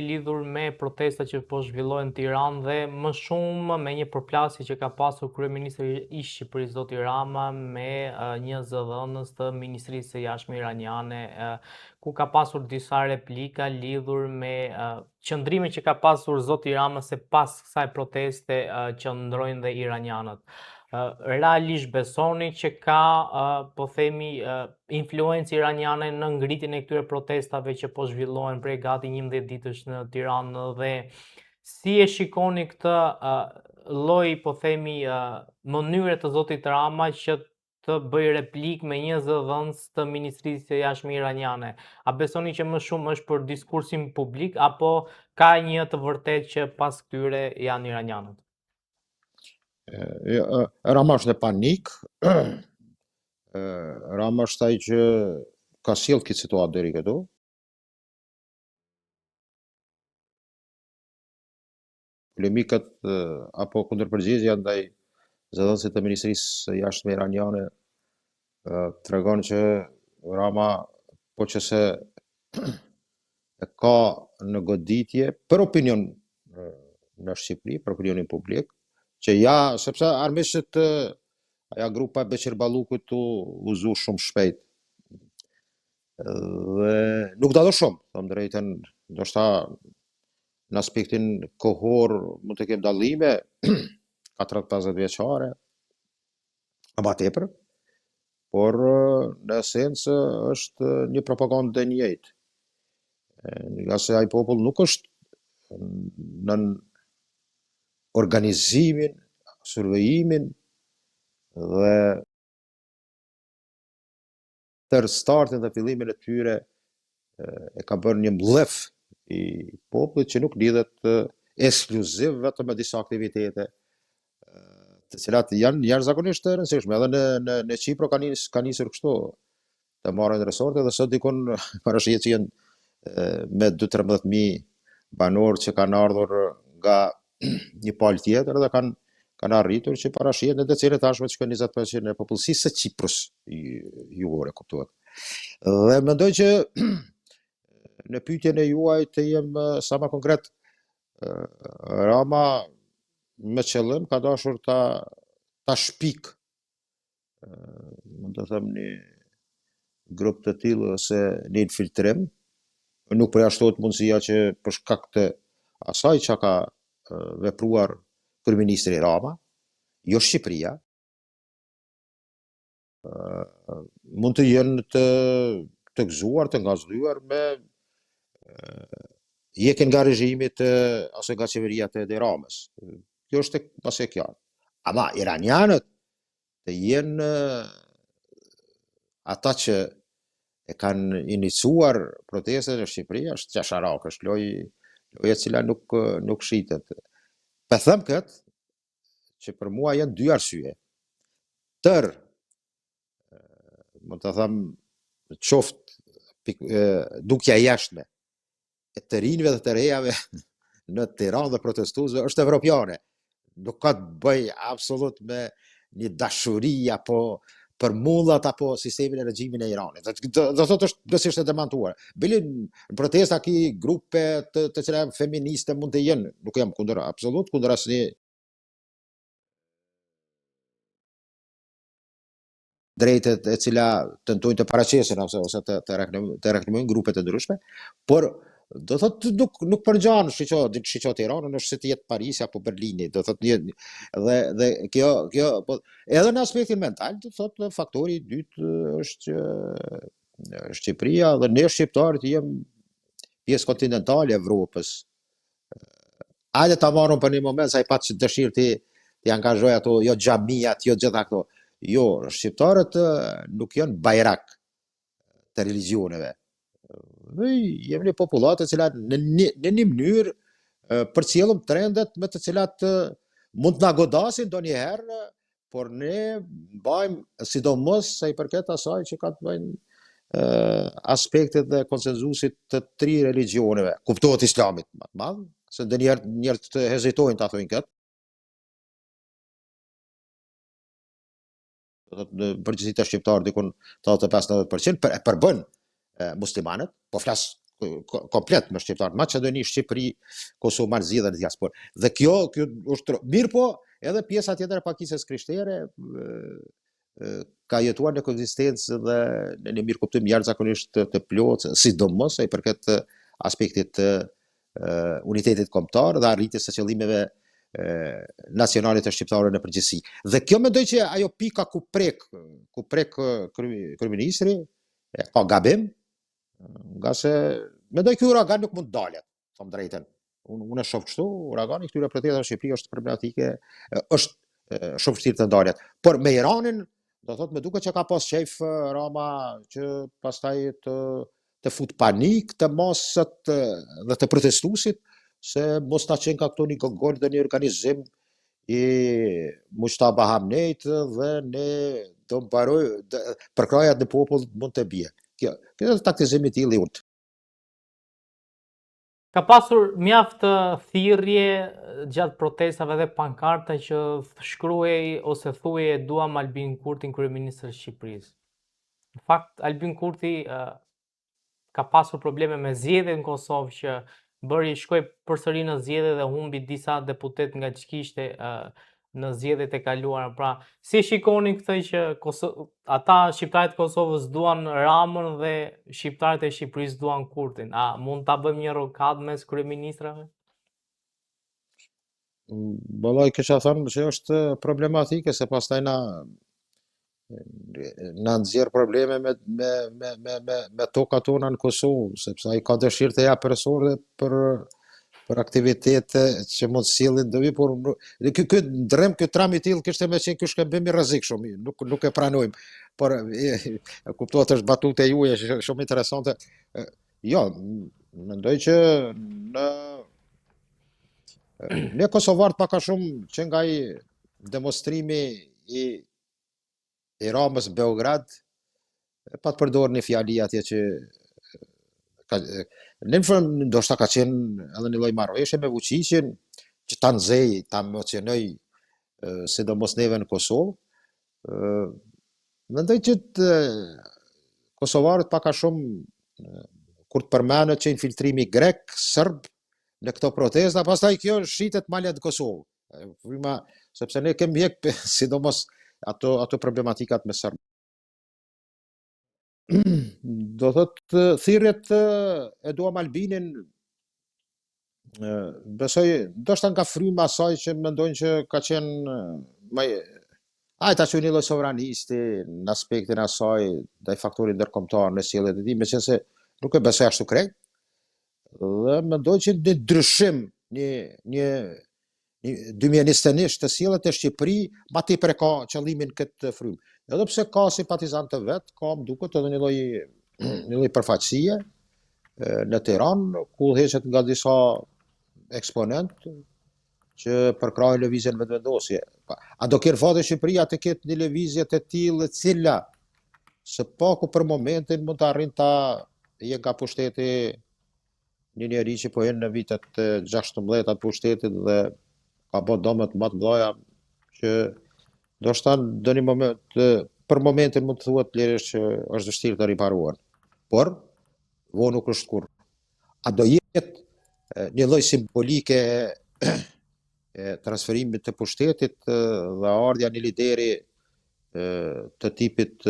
Lidhur me protestat që po zhvillohen në Tiranë dhe më shumë me një përplasje që ka pasur kryeministri i Shqipërisë zoti Rama me një zëdhënës të Ministrisë së Jashtme iraniane, ku ka pasur disa replika lidhur me qëndrimin që ka pasur zoti Rama se pas kësaj proteste qëndrojnë dhe iranianët. Realisht besoni që ka, po themi, influencë iraniane në ngritjen e këtyre protestave që po zhvillohen prej gati 11 ditësh në Tiranë dhe si e shikoni këtë lloj, po themi, mënyre të zotit Rama që të bëjë replikë me një zëdhënës të Ministrisë së Jashtme iraniane? A besoni që më shumë është për diskursin publik apo ka një të vërtetë që pas këtyre janë iranianët? Jo, Rama është në panik. Rama është ai që ka sjellë këtë situatë deri këtu. Polemikat apo kundërpërgjigja ndaj zëdhënësit të Ministrisë së Jashtme iraniane tregon që Rama po që se e ka në goditje për opinion në Shqipëri, për opinionin publik, që ja, sepse armiqët aja grupa e Beqir Ballukut u, u zu shumë shpejt. Dhe nuk dallon shumë, them drejtën, ndoshta në aspektin kohor mund të kemë dallime, 40-50 vjeçare, a ma tepër, por në esencë është një propagandë e njëjtë. Ngase ai popull nuk është nën organizimin, survejimin dhe tërë startin dhe fillimin e tyre e ka bërë një mllef i popullit që nuk lidhet ekskluziv vetëm me disa aktivitete të cilat janë jashtëzakonisht të rëndësishme. Edhe në në në Qipro ka nis ka nisur kështu të marrin resorte dhe sot dikun parashihet që janë me 2-13.000 banorë që kanë ardhur nga një palë tjetër dhe kanë kanë arritur që parashihet në decenat e ardhshme të shkojnë 20% e popullsisë së Qipros jugore, kuptohet. Dhe mendoj që në pyetjen e juaj të jem sa më konkret, Rama me qëllim ka dashur ta ta shpik mund të them një grup të tillë ose një infiltrim, nuk përjashtohet mundësia që për shkak të asaj që ka vepruar kryeministri Rama, jo Shqipëria, mund të jenë të të gëzuar, të ngazëllyer me hjekjen nga regjimi të ose nga qeveria të Edi Ramës. Kjo është pasi e qartë. Ama iranianët të jenë ata që e kanë iniciuar protestën në Shqipëri, është qesharak, është lojë lojë e cila nuk nuk shitet. Po them këtë që për mua janë dy arsye. Tër mund të them qoftë pik, dukja e jashtme e të rinjve dhe të rejave në Tiranë dhe protestuesve është evropiane. Nuk ka të bëjë absolut me një dashuri apo për mullat apo sistemin e regjimin e Iranit. Do do, do thotë është plotësisht e demantuar. Bile në protesta ki grupe të, të cilat janë feministe mund të jenë, nuk jam kundër absolut kundër asnjë drejtet e cila tentojnë të paraqesin ose ose të të reklamojnë të reklamojnë grupe të ndryshme, por do thotë nuk nuk përngjan, shiqo, shiqo Tiranën është si të jetë Parisi apo Berlini, do thotë një dhe dhe kjo kjo po edhe në aspektin mental do thotë faktori i dytë është që Shqipëria dhe ne shqiptarët jemi pjesë kontinentale e Evropës. Hajde ta marrim për një moment sa i pat që dëshirë ti ti angazhoj ato jo xhamiat, jo gjitha këto. Jo, shqiptarët nuk janë bajrak të religjioneve. Ne jemi një popullatë e cila në një, në një mënyrë përcjellëm trendet me të cilat mund të na godasin ndonjëherë, por ne mbajmë sidomos sa i përket asaj që ka të bëjnë aspektet dhe konsenzusit të tri religjioneve, kuptohet islamit më të madh, se ndonjëherë njerëzit hezitojnë ta thonë këtë. Do thotë në përgjithësi të shqiptarët dikun 85-90% për e përbën muslimanët, po flas komplet me shqiptarët, Maqedoni, Shqipëri, Kosovë, Mal Zi dhe në diasporë. Dhe kjo, kjo është mirëpo, edhe pjesa tjetër e pakicës krishtere ka jetuar në koekzistencë dhe në një mirëkuptim jashtëzakonisht të, të plotë, sidomos sa i përket aspektit të unitetit kombëtar dhe arritjes së qëllimeve nacionale të shqiptarëve në përgjithësi. Dhe kjo mendoj që ajo pika ku prek, ku prek kryeministri, e ka gabim, ngase mendoj ky uragan nuk mund të ndalet, them drejtën. Unë unë e shoh kështu, uragani i këtyre protestave në Shqipëri është problematike, është shumë vështirë të ndalet. Por me Iranin, do thotë më duket që ka pas qejf Rama që pastaj të të fut panik te masat dhe te protestuesit se mos na qenka këto një gogol dhe një organizim i Mujtaba Hamneit dhe ne do mbaroj përkrahja në popull mund të bie. Kjo, kjo është taktizim i tillë i ulët. Ka pasur mjaft thirrje gjatë protestave dhe pankarta që shkruhej ose thuhej e duam Albin Kurtin kryeministër të Shqipërisë. Në fakt Albin Kurti ka pasur probleme me zgjedhjet në Kosovë që bëri shkoi përsëri në zgjedhje dhe humbi disa deputetë nga ç'kishte në zgjedhjet e kaluara. Pra, si shikoni këtë që Koso ata shqiptarët e Kosovës duan Ramën dhe shqiptarët e Shqipërisë duan Kurtin? A mund ta bëjmë një rokadë mes kryeministrave? Vallai kisha thënë që është problematike se pastaj na na nxjerr probleme me me me me me me tokat tona në Kosovë, sepse ai ka dëshirë të japë resorte për për aktivitete që mund të sjellin dobi, por dhe ky ky ndërrim ky tram i tillë kishte me qenë ky shkëmbim i rrezikshëm, nuk nuk e pranojmë. Por e, e, kuptohet është batuta e juaj, është shumë interesante. E, Jo, mendoj që në ne kosovarët pak a shumë që nga ai demonstrimi i i Ramës Beograd e pat përdorur një fjali atje që ka në fund ndoshta ka qenë edhe një lloj marrëveshje me Vučićin që ta nxej, ta emocionoj sidomos neve në Kosovë. Mendoj që të, kosovarët pak a shumë kur të përmendet që infiltrimi grek, serb në këto protesta, pastaj kjo shitet ma lehtë në Kosovë. Fryma, sepse ne kemi hjek sidomos ato ato problematikat me serb. Do thot thirrjet e duam Albinin besoj ndoshta nga fryma asaj që mendojnë që ka qenë më ai ta quajnë një lloj sovranisti në aspektin e asaj ndaj faktorit ndërkombëtar në sjelljet e tij, meqenëse nuk e besoj ashtu krejt. Dhe mendoj që një ndryshim, një një një 2021 të sjelljet në Shqipëri, ma tepër e ka qëllimin këtë frymë. Edhe pse ka simpatizant të vet, ka më duket edhe një lloj një lloj përfaqësie në Tiranë, ku udhëheqet nga disa eksponent që përkrahin lëvizjen Vetëvendosje. A do kenë fat Shqipëria të ketë një lëvizje të tillë e cila së paku për momentin mund të arrin ta heq nga pushteti një njeri që po hyn në vitet e 16 të pushtetit dhe ka bërë dëmet më të mëdha që ndoshta në një moment për momentin mund të thuhet lirisht që është vështirë të riparuar. Por vonë nuk është kurrë. A do jetë një lloj simbolike e transferimit të pushtetit dhe ardhja një lideri të tipit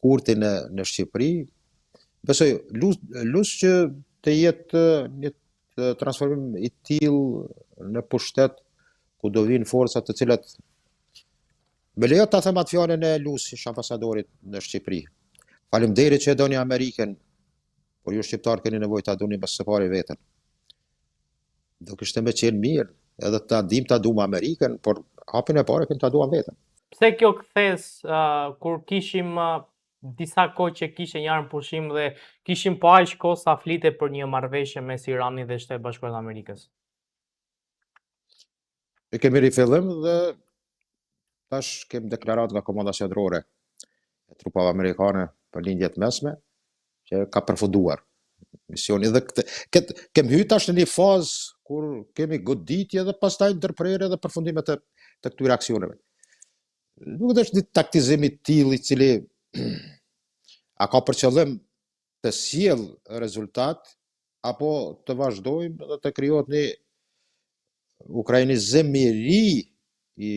Kurti në në Shqipëri, besoj lus, lus që të jetë një transformim i tillë në pushtet ku do vinë forca të cilat më lejo ta them atë fjalën e Lusi, ambasadorit në Shqipëri. Faleminderit që e doni Amerikën, por ju shqiptarë keni nevojë ta doni më së pari veten. Do kishte me qenë mirë, edhe ta dim ta duam Amerikën, por hapin e parë kemi ta duam veten. Pse kjo kthesë uh, kur kishim uh, disa kohë që kishte një armëpushim dhe kishim po aq kohë sa flite për një marrëveshje mes Iranit dhe Shteteve Bashkuara të Amerikës? E kemi rifillim dhe tash kemi deklaratë nga Komanda Qendrore e trupave amerikane për lindje të mesme, që ka përfunduar misioni dhe këtë, këtë kemi hyrë tash në një fazë kur kemi goditje dhe pastaj ndërprerje dhe përfundime të të këtyre aksioneve. Nuk është një taktizim i tillë i cili a ka për qëllim të sjell rezultat apo të vazhdojmë dhe të krijohet një ukrainizim i ri i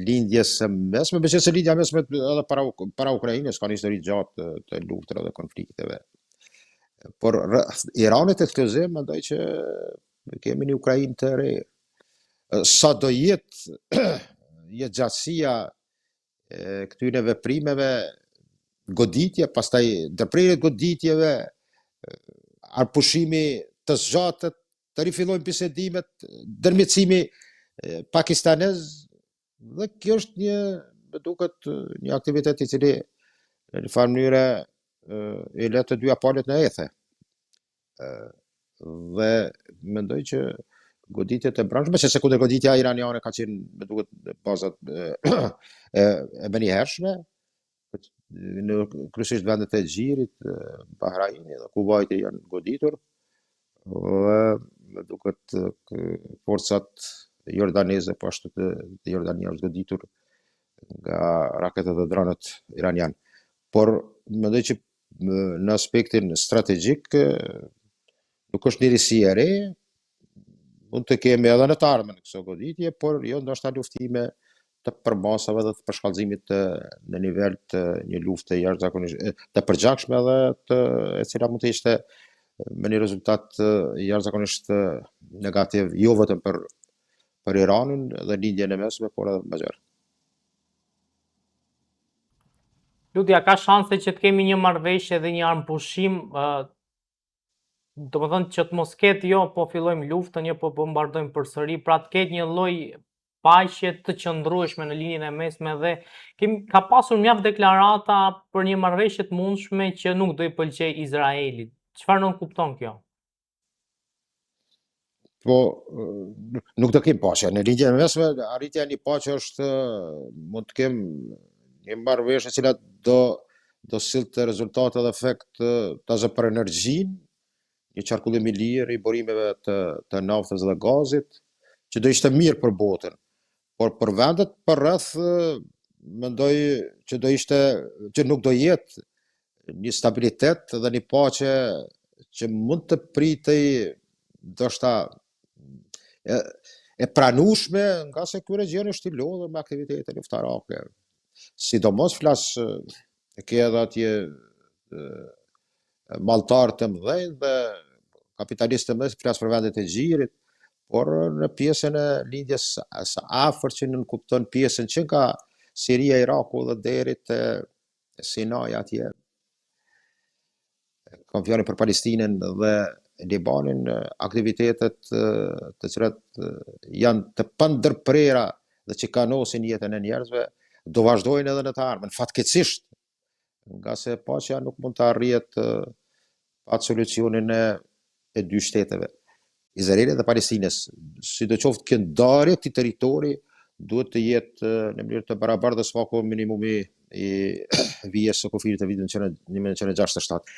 lindjes së mesme, meqenëse lindja e mesme edhe para para Ukrainës ka një histori gjatë të, të luftërave dhe konflikteve. Por Iranit ekskluziv mendoj që kemi një Ukrainë të re. Sa do jetë jetëgjatësia e këtyre veprimeve goditje, pastaj ndërprerje të goditjeve, armëpushimi të zgjatet, të rifillojnë bisedimet, ndërmjetësimi pakistanez dhe kjo është një, më duket, një aktivitet i cili në një farë mënyre i lë të dyja palët në ethe. Dhe mendoj që goditjet e brendshme, sepse kundërgoditja iraniane ka qenë, më duket, në bazat e, e, e menjëhershme, në kryesisht vendet e Gjirit, Bahraini dhe Kuvajti janë goditur dhe më duket forcat jordaneze po ashtu të, të Jordania është goditur nga raketat dhe dronët iranian. Por mendoj që në aspektin strategjik nuk është një risi e re, mund të kemi edhe në të ardhmen këso goditje, por jo ndoshta luftime të përmasave dhe të përshkallëzimit të në nivel të një lufte jashtëzakonisht të përgjakshme dhe të e cila mund të ishte me një rezultat jashtëzakonisht negativ jo vetëm për për Iranin dhe Lindjen e Mesme, por edhe më gjerë. Ludi, a ka shanse që të kemi një marrëveshje dhe një armëpushim, domethënë që të mos ketë jo po fillojmë luftën, jo po bombardojmë përsëri, pra të ketë një lloj paqe të qëndrueshme në Lindjen e Mesme dhe kemi ka pasur mjaft deklarata për një marrëveshje të mundshme që nuk do i pëlqejë Izraelit. Çfarë nënkupton kjo? Po, nuk do kem paqe. Në Lindjen e Mesme, arritja e një paqe është, mund të kem një marrëveshje e cila do do sillte rezultate dhe efekt ta zë për energjinë, një qarkullim i lirë i burimeve të, të naftës dhe gazit, që do ishte mirë për botën. Por për vendet përreth mendoj që do ishte që nuk do jetë një stabilitet dhe një paqe që mund të pritej ndoshta e, e pranueshme ngase ky regjion është i lodhur me aktivitete luftarake. Sidomos flas e ke edhe atje malltarë të mëdhenj dhe kapitalistë të mëdhenj, flas për vendet e Gjirit, por në pjesën e lindjes së afërt që nënkupton pjesën që nga Siria, Iraku dhe deri te Sinai atje. Kam fjalën për Palestinën dhe Libanin, aktivitetet të cilat janë të pandërprera dhe që kanosin jetën e njerëzve, do vazhdojnë edhe në të ardhmen. Fatkeqësisht, ngase paqja nuk mund të arrihet pa solucionin e, e dy shteteve, Izraelit dhe Palestinës. Sidoqoftë kjo ndarje e këtij territori duhet të jetë në mënyrë të barabartë dhe së paku minimumi i vijës së kufirit të vitit 1967.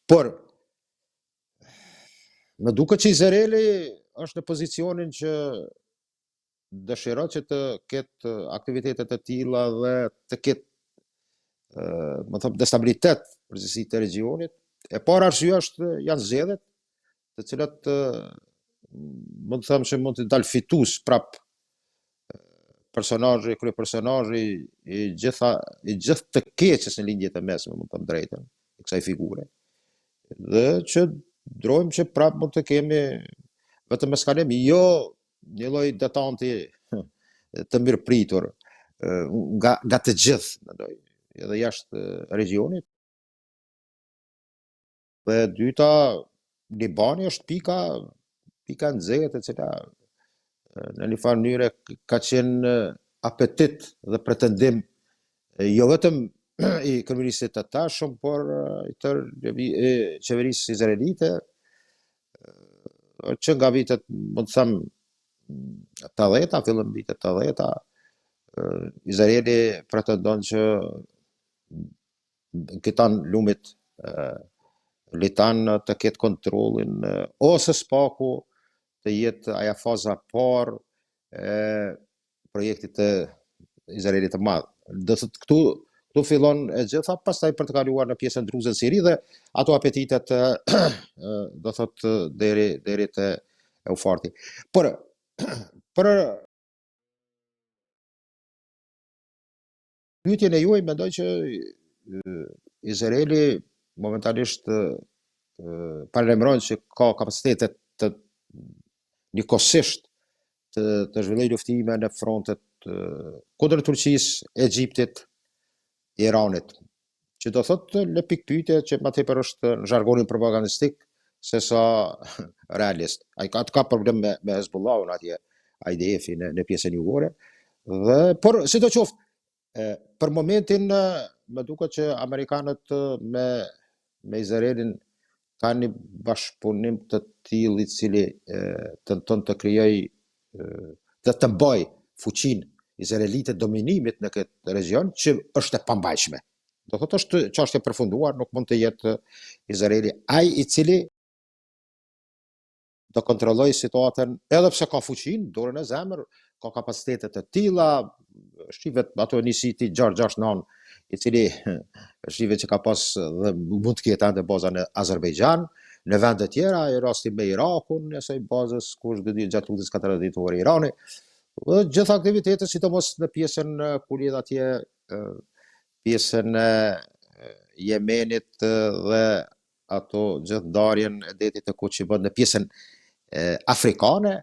Por më duket që Izraeli është në pozicionin që dëshiron që të ketë aktivitete të tilla dhe të ketë me thënë destabilitet përgjithësi të regjionit. E para arsye është janë zgjedhjet, të cilat mund të them që mund të dalë fitues prap personazhi, kryepersonazhi i gjitha i gjithë të keqes në lindje të mesme, mund të them drejtën, i kësaj figure. Dhe që drojmë që prap mund të kemi vetëm eskalim, jo një lloj detanti të mirëpritur nga nga të gjithë, mendoj, edhe jashtë regjionit. Dhe e dyta, Libani është pika pika e nxehtë e cila në një farë mënyre ka qenë apetit dhe pretendim jo vetëm i kryeministrit të tashëm, por i tërë qeverisë izraelite, që nga vitet, mund të them, 80-ta, fillim vitet 80-ta, Izraeli pretendon që këtanë lumit Litan të ketë kontrollin ose së paku të jetë aja faza e parë e projektit të Izraelit të madh. Do të thotë këtu Këtu fillon e gjitha, pastaj për të kaluar në pjesën druze në Siri dhe ato apetitet do thotë deri deri te Eufarti. Por për pyetjen e juaj mendoj që Izraeli momentalisht paralajmëron që ka kapacitete të njëkohësisht të të zhvillojë luftime në frontet kundër Turqisë, Egjiptit, Iranit. Që do thotë lë pikëpyetje që më tepër është në zhargonin propagandistik se sa realist. Ai ka ka problem me me Hezbollahun atje, IDF-i në në pjesën jugore. Dhe por sidoqoftë, e, për momentin më duket që amerikanët me me Izraelin kanë një bashkëpunim të tillë i cili e, tenton të krijojë dhe të mbajë fuqinë izraelite dominimit në këtë regjion që është e pambajshme. Do thotë është çështje e përfunduar, nuk mund të jetë Izraeli ai i cili do kontrollojë situatën edhe pse ka fuqinë, dorën në zemër, ka kapacitete të tilla, shihet ato njësiti 669 i cili shihet që ka pas dhe mund të ketë ende baza në Azerbejxhan, në vende tjera, e rasti me Irakun, nëse i bazës ku është goditur gjatë luftës 40 ditore Irani, dhe gjitha aktivitetet, sidomos në pjesën ku lidh atje pjesën e Jemenit dhe ato gjithë ndarjen e detit të kuq që bëhet në pjesën afrikane,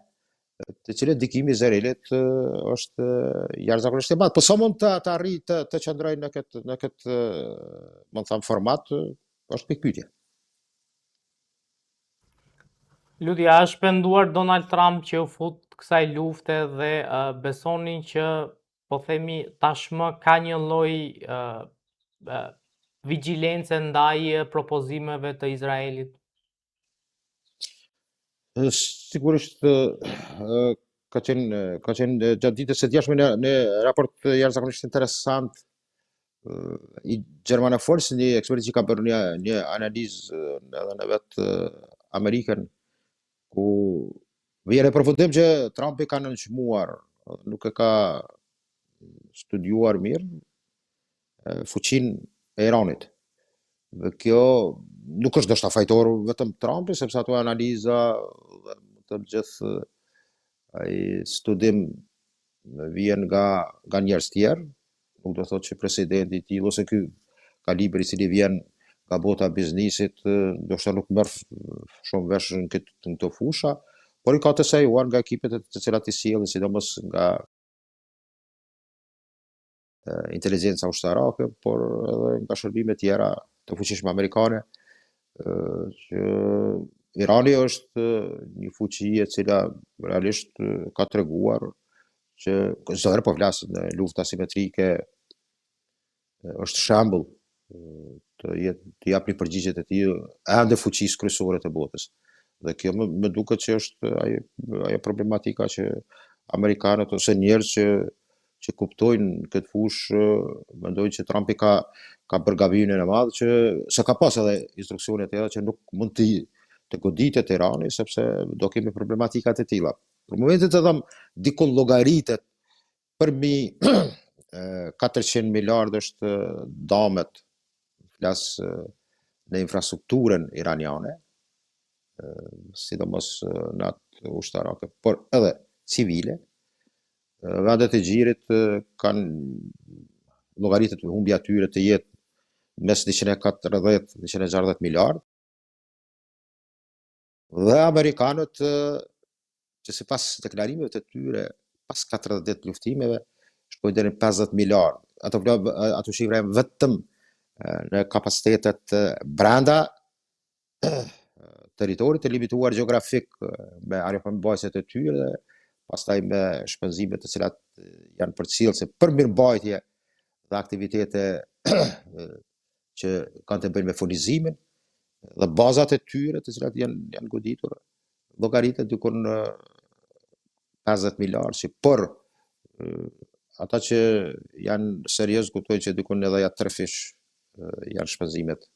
të cilët ndikimi i Izraelit është jashtëzakonisht i madh. Po sa mund të të arrijë të të qëndrojë në këtë në këtë, mund të them format, është pikëpyetje. Ludi, a është penduar Donald Trump që u fut kësaj lufte dhe uh, besoni që po themi tashmë ka një lloj uh, uh, vigjilence ndaj propozimeve të Izraelit? Sigurisht ka qenë ka qenë gjatë ditës së djeshme në në raport jashtëzakonisht interesant i gjermanofolës, një ekspert që ka bërë një një analizë edhe në vetë Amerikën ku vjen në përfundim që Trumpi ka nënçmuar, nuk e ka studiuar mirë fuqinë e Iranit. Dhe kjo nuk është ndoshta fajtor vetëm Trumpi, sepse ato analiza dhe të gjithë ai studim vjen nga nga njerëz tjerë, nuk do thotë që presidenti i tillë ose ky kalibër i cili vjen nga bota e biznesit, ndoshta nuk merr shumë vesh në këtë në këto fusha, por i ka të sajuar nga ekipet të cilat i sjellin, sidomos nga inteligjenca ushtarake, por edhe nga shërbime tjera të fuqishme amerikane, që Irani është një fuqi e cila realisht ka treguar që çdo herë po flas në luftë asimetrike është shembull të jetë të japë një përgjigje të tillë ende fuqisë kryesore të botës. Dhe kjo më, më duket që është ajo ajo problematika që amerikanët ose njerëz që që kuptojnë këtë fushë mendojnë që Trumpi ka ka bërë gabimin e madh që se ka pas edhe instruksione të tjera që nuk mund të të goditet Irani sepse do kemi problematika të tilla. Për momentin të them diku llogaritet përmi 400 miliard është damet, flas në infrastrukturën iraniane, sidomos në atë ushtarake, por edhe civile. Vendet e gjirit kanë llogaritet humbja e tyre të jetë mes 140 160 miliard. Dhe amerikanët që sipas deklarimeve të tyre pas 40 ditë luftimeve shkojnë deri në 50 miliard. Ato ato shifra janë vetëm në kapacitetet brenda territorit të limituar gjeografik me armëmbajtëset e tyre dhe pastaj me shpenzimet të cilat janë përcjellëse për mirëmbajtje dhe aktivitete që kanë të bëjnë me furnizimin dhe bazat e tyre të cilat janë janë goditur llogaritet diku në 50 miliardë, si por ata që janë serioz kuptojnë që diku edhe ja trefish janë shpenzimet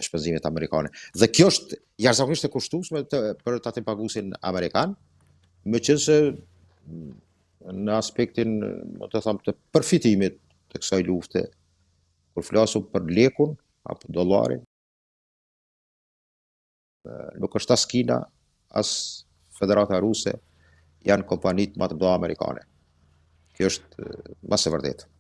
shpenzimet amerikane. Dhe kjo është jashtëzakonisht e kushtueshme të, për tatimpaguesin amerikan, meqenëse në aspektin, më të them, të përfitimit të kësaj lufte. Kur flasim për lekun apo dollarin, nuk është as Kina, as Federata Ruse, janë kompanitë më të mëdha amerikane. Kjo është më se vërtetë.